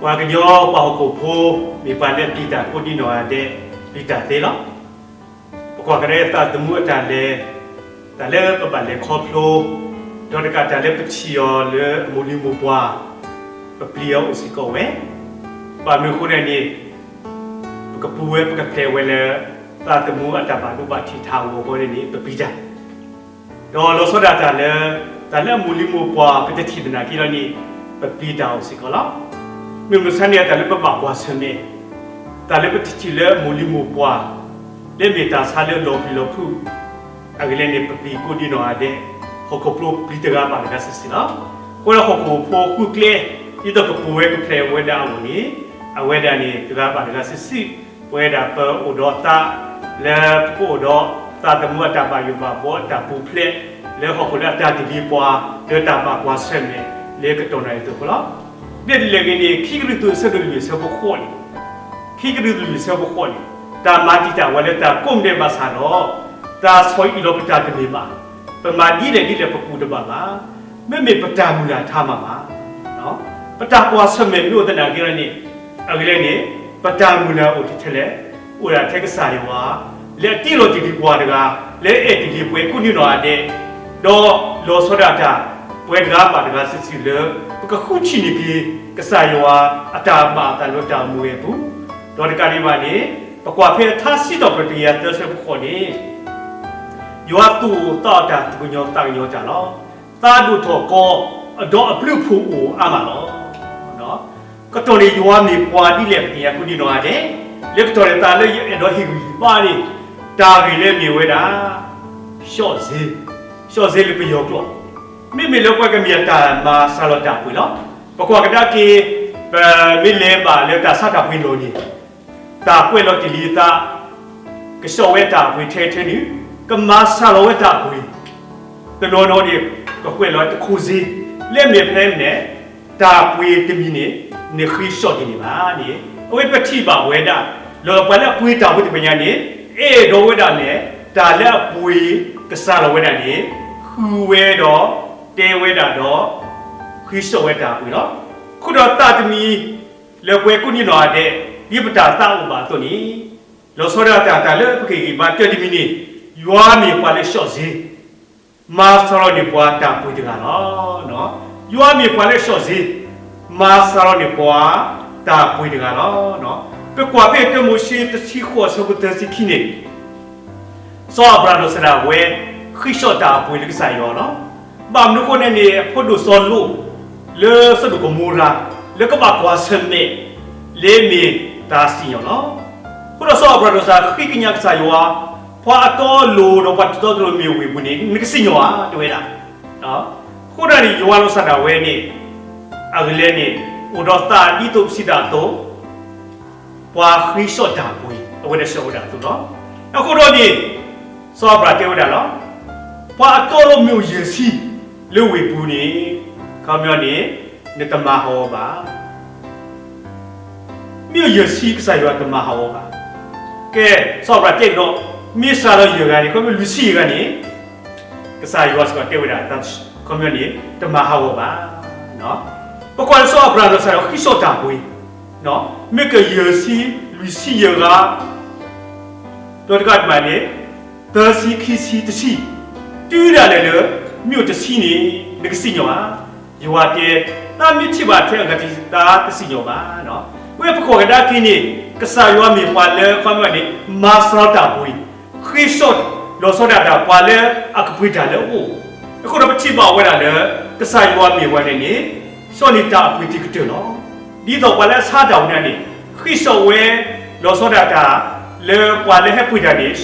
ပှၤကညီပှၤဟီၣ်ခိၣ်ဖိ မ့ၢ်ပှၤလၢပျံၤတၢ်ကိးဒံနီၢ်ဂၤဒဲး ပျံၤတၢ်သ့လီၤ. ပကွၢ်ကဒါသးသမူအတၢ်လဲၤ, တၢ်လၢပဘၣ်လဲၤခီဖျိ, ဒီးတကးတၢ်လၢပထံၣ်အီၤလၢအမိၢ်လံၤမိၢ်ပှၢ်, ပပျံၤအီၤအိၣ်စ့ၢ်ကီးဝဲ. ဘၣ်မနုၤအဃိလဲၣ်န့ၣ် ပကပူၤဝဲပကဖျဲးဝဲလၢ သးသမူအတၢ်ဘၣ်ဒိဘၣ်ထံးထးဂီၤအဂီၢ်န့ၣ်န့ၣ် ပပျံၤတၢ် ဒီးလီၤဆီဒၣ်တၢ်လၢ တၢ်လၢအမိၢ်လံၤမိၢ်ပှၢ် ပတထံၣ်သနာ်က့လီၤန့ၣ် ပပျံၤတၢ်အိၣ်စ့ၢ်ကီးလီၤ. မ့ၢ်မဆါန့ၣ် တၢ်လၢပဘၣ်ကွၢ်ဆၢၣ်မဲာ်, တၢ်လၢပတထံၣ်လၢအမိၢ်လံၤမိၢ်ပှၢ်, လၢမ့ၢ်တၢ်ဆါလၢလီၤပျံၤလီၤဖုး, အဂ့ၢ်လဲၣ်န့ၣ် ပပျံၤကိးဒံနီၢ်ဂၤဒဲး, ဟီၣ်ခိၣ်ဖိပျံၤတဂၤဘၣ်တဂၤစုာ်စုာ်လီၤ. အဃိဒီးဟီၣ်ခိၣ်ဖိဃုကျဲ ဒ်သိးကပူၤဝဲကဖျဲးဝဲဒၣ်အဂီၢ်န့ၣ် အဝဲဒၣ်န့ၣ် တဂၤဘၣ်တဂၤစုာ်စုာ် ပဝဲဒၣ်ပအိၣ်ဒီးသး လၢပကအိၣ်ဒီးသးသမူအတၢ်ဘၣ်ယိၣ်ဘၣ်ဘှီအတၢ်ပူၤဖျဲး လၢဟီၣ်ခိၣ်လၢအတၢ်တလံၤပှၤ လၢတၢ်ဘၣ်ကွၢ်ဆၢၣ်မဲာ် လၢကတီၢ်နၢ်အံၤအသိးအဃိလီၤ. ဒ်လဲၣ်ဂ့ၤန့ၣ် ခံကရံၣ်သူးအဆၢဒိၣ်လွံၢ်အဆၢဖိဃိးန့ၣ်, ခံကရံၣ်သူးလွံၢ်အဆၢဖိဃိးန့ၣ် တၢ်မၤတံာ်တာ်ဝဲလၢတၢ်ကိးမံၤဒဲးဘၣ်ဆၣ်ဒီး တၢ်ဆီၣ်အံၣ်လီၤပတၢ်တမ့ၢ်ဘၣ်. ပမၤဒ်လဲၣ်ဒ်လဲၣ်ပကူၣ်တဘၣ်ဘၣ်. မ့မ့ၢ်ပတၢ်မုၢ်လၢ်ထါမးဘၣ်. ပတၢ်ကွၢ်ဆၢၣ်မဲာ်မ့ၢ်အိၣ်သနာ်က့လီၤန့ၣ် အဂ့ၢ်လဲၣ်န့ၣ် ပတၢ်မုၢ်လၢ်အိၣ်ထဲလဲၣ်, အိၣ်ဒၣ်ထဲကစၢ်ယွၤ, လၢအတ့လီၤတ့ၢ်လံပှၤတဂၤ, လၢအအဲၣ်တ့ၢ်လံပှၤကိးဒံနီၢ်ဂၤဒဲး, ဒီးလီၤဆီဒၣ်တၢ် ပှၤတဂၤဘၣ်တဂၤစုာ်စုာ်လၢ ပကဃုထံၣ်န့ၢ်က့ၤ ကစၢ်ယွၤအတၢ်ဘၣ်အသးလၢတၢ်အိၣ်မူဝဲအပူၤ, ဒီးတကးဒံးဘၣ်န့ၣ် ပကွၢ်ဖဲထါစံးထီၣ်ပတြၢၤတကယၤသၢဆၢဖိဃိးန့ၣ် ယွၤသူၣ်အိၣ်သးအိၣ်တၢ်သူၣ်ကညီၤသးကညီၤတၢ်လီၤ. သးဒိၣ်ထီၣ်ကီ, ဒီးအဘျုးအဖှိၣ်အိၣ်အါမးလီၤ. ကတီၢ်န့ၣ် ယွၤမ့ၢ်ပှၤဒ်လဲၣ် ပသ့ၣ်ညါကိးဒံနီၢ်ဂၤဒဲး, လၢကတီၢ်န့ၣ်တၢ်လၢယအဲၣ်ဒိးဟ့ၣ်ဂံၢ်ဟ့ၣ်ဘါန့ၣ် တၢ်ဂ့ၢ်လၢမ့ၢ်ဝဲဒၣ် ရှော့ဈေး, ရှော့ဈေးလၢပယီၤကျိာ်, မ့မ့ၢ်လၢပှၤကမ့ၢ်အတၢ်မၤစှၤလီၤတၢ်ပှ့ၤလီၤ. ပကွၢ်ကဒါက့ၤ ပမ့ၢ်လဲၤဘၣ်လၢတၢ်ဆါတၢ်ပှ့ၤလီၢ်န့ၣ် တၢ်ကွဲးလီၤတ့ၢ်လံအသး, ကရှော့ဝဲတၢ်အပှ့ၤထဲထဲန့ၣ်, ကမၤစှၤလီၤဝဲတၢ်အပှ့ၤ, တနီၤနီၤန့ၣ် ကကွဲးလီၤတၢ်ခိၣ်စ့, လၢမ့ၢ်ဖဲန့ၣ် တၢ်ပှ့ၤတမံၤန့ၣ် နဃ့ရှော့က့ၤန့ၢ်ဘၣ်န့ၣ်, အဝဲပထံၣ်ဘၣ်ဝဲဒၣ် လၢပှၤလၢအပှ့ၤတၢ်ဖိတဖၣ်ညါန့ၣ် အဲၣ်ဒိးဝဲဒၣ်လဲၣ်, တၢ်လၢအပှ့ၤကစှၤလီၤဝဲဒၣ်န့ၣ် ဃုဝဲဒီး တဲဝဲဒၣ်ဒီး ဃ့ရှော့ဝဲတၢ်အပှ့ၤလီၤ. အဃိဒီးသးတမံၤ လၢပှၤကိးဒံနီၢ်ဂၤဒဲး ဒ်ပတၢ်သးအိၣ်ဘၣ်အသိးန့ၣ်, လီၤဆီဒၣ်တၢ် တၢ်လၢပကဟ့ၣ်ဂံၢ်ဘါတၢတမံၤန့ၣ်, ယွၤမ့ၢ်ပှၤလၢရှော့ဈေး, မၤစှၤလီၤန့ၢ်ပှၤတၢ်ပှ့ၤတဂၤလီၤ. ယွၤမ့ၢ်ပှၤလၢရှော့ဈေး, မၤစှၤလီၤန့ၢ်ပှၤတၢ်ပှ့ၤတဂၤလီၤ. ပကွၢ်ဖဲတၢမိၤၡ့တဆံဃိး အဆၢဖိသၢဆံခံန့ၣ် စီၤအၤဘြၤဟၣ်ဒီးစၤရၤဝဲ ဃ့ရှော့တၢ်အပှ့ၤလၢကစၢ်ယွၤလီၤ. ဘၣ်မနုၤအဃိန့ၣ်န့ၣ် အဖိဒိၣ်စီၤလိာ် လၢစဒိၣ်ကမိၤရၤ လၢကဘၣ်ကွၢ်ဆၢၣ်မဲာ် လၢမ့ၢ်တၢ်စံၣ်ညီၣ်လီၤ. အဃိဒီးစီၤအၤဘြၤဟၣ်ဒီးစၤရၤဃ့ကညးကစၢ်ယွၤ, ပှၤအတီအလိၤဒီးပှၤတတီတလိၤမ့ၢ်ဝ့ၢ်ပူၤန့ၣ် နကစံၣ်ညီၣ်ဧါ တဲဝဲဒၣ်. အဃိဒၣ်န့ၣ် ယွၤလီၤစၢ်ဒၣ်ဝဲန့ၣ် အဂ့ၢ်လဲၣ်န့ၣ် အိၣ်ဒီးသးဒ်သိးပစံးတၢ်အသိး ပှၤဃ့ရှော့တၢ်အပှ့ၤ အဝဲဒၣ်ရှော့ဝဲဒၣ်အသိးလီၤ. အဃိဒီးန့ၣ် စီၤအၤဘြၤဟၣ်တဲဝဲဒၣ်လီၤ. ပှၤအတီအလိၤမ့ၢ်အိၣ်ယဲၢ်ဆံ လၢဝ့ၢ်ပူၤန့ၣ် ခီပညီန့ၣ် နတမၤဟးဂီၤဘၣ်. မ့ၢ်အိၣ်ယဲၢ်ဆံ ကစၢ်ယွၤတမၤဟးဂီၤဘၣ်. ကဲ စီၤအၤဘြၤဟၣ်တဲကဒီး မ့ၢ်စှၤလီၤယဲၢ်ဂၤန့ၣ် ခီပညီလွံၢ်ဆံယဲၢ်ဂၤန့ၣ် ကစၢ်ယွၤစ့ၢ်ကီးတဲဝဲဒၣ် ခီပညီန့ၣ် တမၤဟးဂီၤဘၣ်. ပကွၢ်လၢစီၤအၤဘြၤဟၣ်ဒီးစၤရၤဃ့ရှော့တၢ်ပှ့ၤ မ့ၢ်ကယဲၢ်ဆံ လွံၢ်ဆံယဲၢ်ဂၤ ဒီးတကးဒံးဘၣ်န့ၣ် သၢဆံ ခံဆံ တဆံ တုၤဒၣ်လဲာ်လၢ မ့ၢ်အိၣ်တဆံန့ၣ် နကစံၣ်ညီၣ်ဧါ. ယွၤတဲ သးမ့ၢ်ထံၣ်ဘၣ်ထဲအဂၤတဆံ သးတစံၣ်ညီၣ်ဘၣ်. ဝဲပကွၢ်ကဒါက့ၤန့ၣ် ကစၢ်ယွၤမ့ၢ်ပှၤလၢခီပညီန့ၣ် မၤစှၤတၢ်ပှ့ၤ ဃ့ရှော့လီၤဆီဒၣ်တၢ် ပှၤလၢအကပှ့ၤတၢ်လၢအအိၣ်, အဃိဒီးပထံၣ်ဘၣ်ဝဲဒၣ်လၢ ကစၢ်ယွၤမ့ၢ်ပှၤန့ၣ်န့ၣ် ရှော့န့ၢ်တၢ်အပှ့ၤတံၤကတၢၢ်လီၤ. ဒ်သိးပှၤလၢအဆါတၢ်ဝဲဒၣ်န့ၣ် ဃ့ရှော့ဝဲ လီၤဆီဒၣ်တၢ် လၢပှၤလၢဟဲပှ့ၤတၢ်န့ၣ် ရှော့ဝဲဒၣ်အပှ့ၤ တုၤဒၣ်လဲာ်လၢ တသ့လၢၤဘၣ်န့ၣ်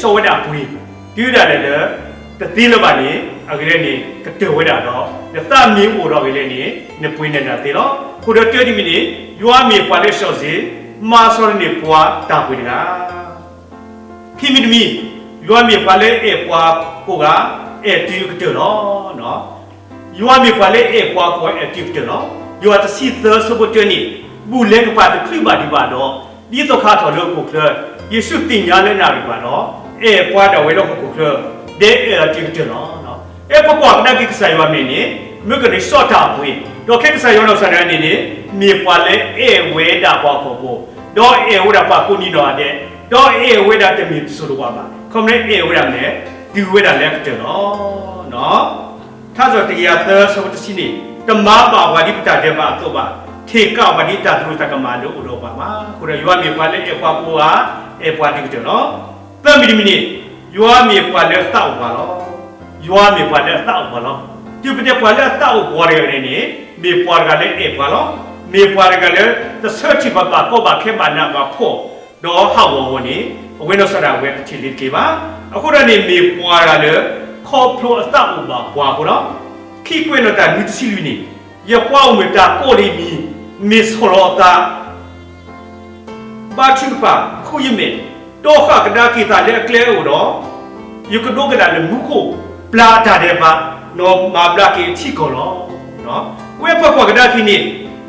အဂ့ၢ်လဲၣ်န့ၣ် ကတၢၢ်ဝဲဒၣ်ဒီး နသးမ့ၢ်အိၣ်ဒီးအဂ့ၢ်လဲၣ်န့ၣ် နပှ့ၤန့ၢ်တၢ်သ့လီၤ. အဃိဒီးတၢတမံၤန့ၣ် ယွၤမ့ၢ်ပှၤလၢရှော့ဈေး, မၤစှၤန့ၢ်ပှၤတၢ်ပှ့ၤတဂၤ ခံမံၤတမံၤ, ယွၤမ့ၢ်ပှၤလၢအဲၣ်ပှၤကိးဂၤ အဲၣ်တုၤကတၢၢ်လီၤ. ယွၤမ့ၢ်ပှၤလၢအဲၣ်ပှၤကိးဂၤ အဲၣ်တုၤကတၢၢ်လီၤ. ယိၤဟၣ်တဆံသၢ ဆၢဖိတၢန့ၣ်, ဘူၣ်လဲၤကပာ်တချုးဘၣ်ဒံးဘၣ်ဒီး, ဒ်သိးခးထီၣ်လၢဟီၣ်ခိၣ်ချၢ, ယ့ၣ်ၡူးသ့ၣ်ညါလၢနၣ်ရံၣ်ဘၣ်ဒီး, အဲၣ်ပှၤဒၣ်ဝဲလၢဟီၣ်ခိၣ်ချၢ, ဒဲအဲၣ်အီၤတုၤကတၢၢ်လီၤ. အဲၣ်ပကွၢ်ကဒါက့ၤကစၢ်ယွၤမဲာ်န့ၣ်, မ့ၢ်ကန့ၣ်ရှော့တၢ်အပှ့ၤ ဒီးခဲကစၢ်ယွၤနီၢ်ကစၢ်ဒၣ်န့ၣ်န့ၣ် မ့ၢ်ပှၤလၢအဲၣ်ဝဲဒၣ်ပှၤဟီၣ်ခိၣ်ဖိ, ဒီးအဲၣ်ဝဲဒၣ်ပှၤကိးနံၤနီၢ်ဂၤဒဲး, ဒီးအဲၣ်ဝဲဒၣ်တမ့ၢ်တစိၤတဝၢ်ဘၣ်. ခီမ့ၢ်အဲၣ်ဝဲဒၣ်မ့ၢ် တုၤဝဲဒၣ်လၢအကတၢၢ်လီၤ. ထါစံးထီၣ်ပတြၢၤ တကယၤသၢ အဆၢဖိတဆံန့ၣ်, တမၤဘၣ်ပှၤဒ်ပတၢ်ဒဲးဘးအသိးဘၣ်, ထံၣ်ကးပှၤဒ်တၢ်သရူးတၢ်ကမၣ်လၢအိၣ်ဒီးပှၤဘၣ်. အဃိဒီးယွၤမ့ၢ်ပှၤလၢအဲၣ်ပှၤကိးဂၤ, အဲၣ်ပှၤဒ်ကတၢၢ်လီၤ. သၢမံၤတမံၤန့ၣ်, ယွၤမ့ၢ်ပှၤလၢအသးအိၣ်ပှၤလီၤ. ယွၤမ့ၢ်ပှၤလၢအသးအိၣ်ပှၤလီၤ. တုၤပတဲပှၤလၢအသးအိၣ်ပှၤတဂၤန့ၣ်န့ၣ်, မ့ၢ်ပှၤတဂၤလၢအဲၣ်ပှၤလီၤ. မ့ၢ်ပှၤတဂၤလၢ တဆၢထံၣ်ပှၤဘၣ်ကီဘၣ်ခဲဘၣ်နးဘၣ်ဖှီၣ်, ဒီးဟးဂီၤအဂီၢ်န့ၣ်, အဝဲနီၢ်ကစၢ်ဒၣ်ဝဲတထံၣ်လံတက့ၢ်ဘၣ်. အဃိဒီးန့ၣ် မ့ၢ်ပှၤတဂၤလၢ ခီဖျိအသးအိၣ်ဘၣ်ပှၤအဃိလီၤ. ခံကွဲးနီၣ်တၢ်နွံတဆံလွံၢ်န့ၣ်, ယပှၤအိၣ်မုာ်တၢ်ကိးဒံးမံၤ, မ့ၢ်ဆီၣ်လီၤအသး ဘါထုကဖၣ် ဃုယမဲာ်, ဒီးဃၣ်ကဒါက့ၤသးလၢအကျဲအအိၣ်ဒီး, ယကဒိကနၣ်လၢမူခိၣ်, ပျၢ်အတၢ်ဒဲးဘး, ဒီးမၤဘျါက့ၤအထံအကီၢ်လီၤ. ဝဲပကွၢ်ကဒါက့ၤန့ၣ်,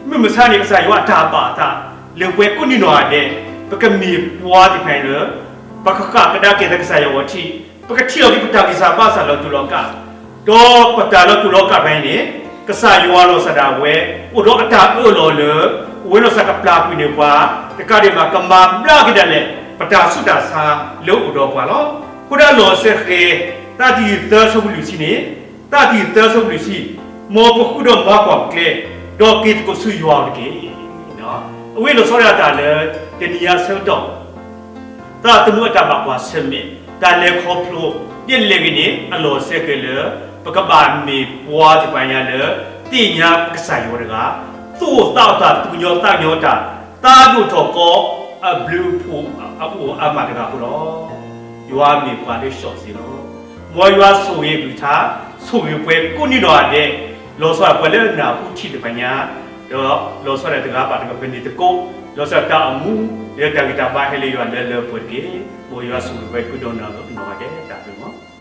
မုၢ်မဆါန့ၣ် ကစၢ်ယွၤအတၢ်ဘၣ်အသး, လၢပှၤကိးနံၤနီၢ်ဂၤဒဲး, ပကမ့ၢ်ပှၤသ့ၣ်တဖၣ်အံၤလၢ ပကဃၣ်ကဒါက့ၤသးကစၢ်ယွၤအဂီၢ်ထံး, ပကထံၣ်လီၤက့ၤပတၢ်ဂံၢ်စၢ်ဘါစၢ်လၢတူၢ်လီၤကာ် ဒီးပတၢ်လၢတူၢ်လီၤကာ်တဖၣ်အံၤန့ၣ်, ကစၢ်ယွၤနီၢ်ကစၢ်ဒၣ်ဝဲ, အိၣ်ဒီးအတၢ်အၢၣ်လီၤလၢ, အဝဲနီၢ်ကစၢ်ကပျၢ်ကွံာ်န့ၢ်ပှၤ, တကးဒံးဘၣ် ကမၤဘျါက့ၤဒၣ်လဲာ်, ပတၢ်ဆူးတၢ်ဆါလၢအိၣ်ဒီးပှၤလီၤ. အဃိဒီးလီၤစဲဃဲၤ, သၢတံၤသၢဆၢဖိလွံၢ်ဆံန့ၣ်, သၢတံၤသၢဆၢဖိလွံၢ်ဆံ, မ်ပဃုာ်ဒီးမၤကွၢ်ကျဲ, ဒီးက့ၤသကိးဆူယွၤအအိၣ်တက့ၢ်. အဝဲလီၤဆီဒၣ်တၢ်လၢ, တနံၤအံၤဆၢကတီၢ် သးသမူအတၢ်ဘၣ်ကွၢ်ဆၢၣ်မဲာ်, တၢ်လဲၤခီဖျိ, ဒ်လဲၣ်ဂ့ၤန့ၣ် အလီၤစဲဃဲၤလၢ, ပကဘၣ်မ့ၢ်ပှၤသ့ၣ်တဖၣ်ညါလၢ, သ့ၣ်ညါကစၢ်ယွၤတဂၤ, သူၣ်အိၣ်သးအိၣ်တၢ်သူၣ်ကညီၤသးကညီၤတၢ်, သးဒိၣ်ထီၣ်ကီ, အဘျုးအဖှိၣ်အအိၣ်အါမးတဂၤအဃိလီၤ. ယွၤမ့ၢ်ပှၤလၢအဆိၣ်ဂ့ၤလီၤ. မ်ယွၤဆိၣ်ဂ့ၤအကလုၢ်ကထါ, ဆိၣ်ဂ့ၤပှၤကိးနံၤနီၢ်ဂၤဒဲး, လီၤဆီဒၣ်ပှၤလၢအနၢ်ဟူထံၣ်တဖၣ်ညါ, ဒီးလီၤဆီဒၣ်တဂၤဘၣ်တဂၤပန့ၢ်သကိး, လီၤဆီဒၣ်တၢ်အိၣ်မူ, လၢတၢ်ဂံၢ်တၢ်ဘါဟဲလၢယွၤလၢလၢပှဲၤပှဲၤတက့ၢ်. မ်ယွၤဆိၣ်ဂ့ၤပှၤကိးဒိၣ်နီၢ်ဂၤဒဲးတၢ်ဘျုးလီၤ.